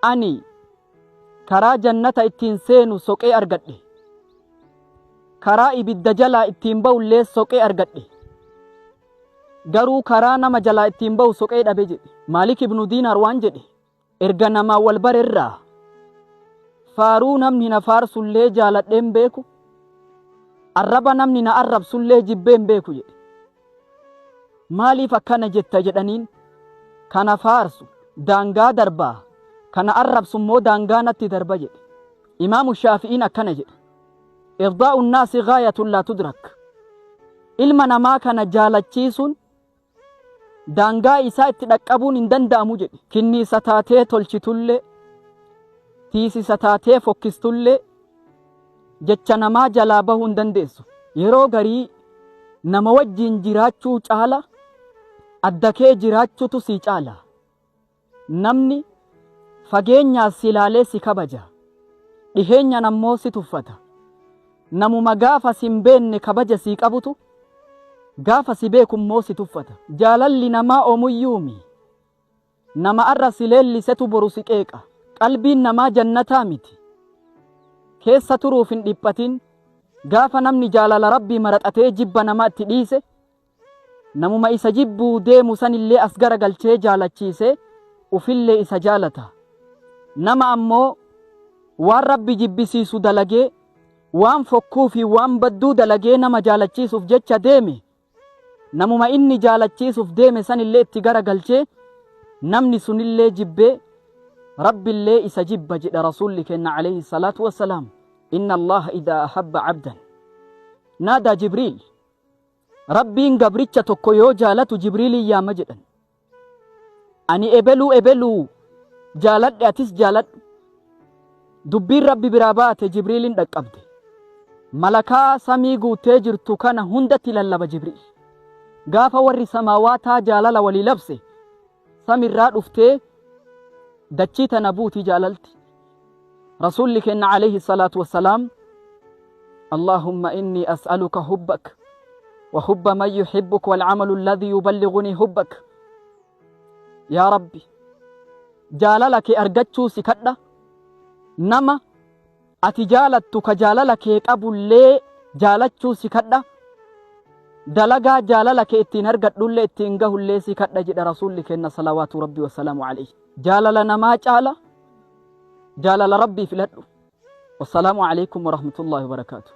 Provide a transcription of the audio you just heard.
Ani karaa jannata ittiin seenu soqee argadhe. Karaa ibidda jalaa ittiin ba'ullee soqee argadhe. Garuu karaa nama jalaa ittiin ba'u soqee dhabe jedhe. Maalik ibnu Diinaar waan jedhe, erga namaa wal barerraa faaruu namni na faarsullee jaaladhee hin beeku, arraba namni na arrabsullee jibbee hin beeku jedhe. Maaliif akkana jetta jedhaniin, kana faarsu daangaa darbaa, kana arrabsu immoo daangaa natti darba jedhe. Imaamu Shaafi'iin akkana jedhe. Irdaa'u naasi gaayatun laa tudrak. Ilma namaa kana jaalachiisuun daangaa isaa itti dhaqqabuun hin danda'amu jedhe. Kinniisa taatee tolchitullee, tiisisa taatee fokkistullee jecha namaa jalaa bahuu hin dandeessu. Yeroo garii nama wajjiin jiraachuu caala adda kee jiraachutu sii caala. Namni fageenyaa si laalee si kabaja. Dhiheenyaan ammoo si tuffata. Namuma gaafa si hin beenne kabaja sii qabutu gaafa si beeku immoo si tuffata. Jaalalli namaa omuyyuumi. Nama arra si leellisetu boru si qeeqa. Qalbiin namaa jannataa miti. Keessa turuuf hin dhiphatin. Gaafa namni jaalala Rabbii maraxatee jibba namaa itti dhiise, namuma isa jibbuu deemu sanillee as garagalchee jaalachiisee ufillee isa jaalata. Nama ammoo waan Rabbi jibbisiisu dalagee, waan fokkuu fi waan badduu dalagee nama jaalachiisuuf jecha deeme, namuma inni jaalachiisuuf deeme sanillee itti garagalchee namni sunillee jibbee Rabbillee isa jibba jedha Rasuulli keenna alayhi salaatu wassalaam. Inna Allaha idhaa ahabba abdan. Naadaa Jibriil. Rabbiin gabricha tokko yoo jaalatu Jibriiliin yaama jedhan. Ani ebeluu ebeluu jaaladhe atis jaaladhu. Dubbiin Rabbi biraa baate Jibriiliin dhaqqabde. Malakaa samii guuttee jirtu kana hundatti lallaba Jibriil. Gaafa warri samaawaataa jaalala walii labse samirraa dhuftee dachii tana buuti jaalalti. Rasuulli keenna alayhi salaatu wassalaam Allahumma inni as'aluka hubbak wa hubba man yuhibbuk wal amalu alladhi yuballighuni hubbak. Yaa Rabbi, jaalala kee argachuu si kadha, nama ati jaalattu ka jaalala kee qabullee jaalachuu si kadha, dalagaa jaalala kee ittiin argadhullee ittiin gahullee si kadha jedha Rasuulli keenna salawaatu Rabbi wassalaamu alayhi. Jaalala namaa caala jaalala Rabbii filadhu. Wassalaamu alaykum warahmatullaahi wabarakaatuh.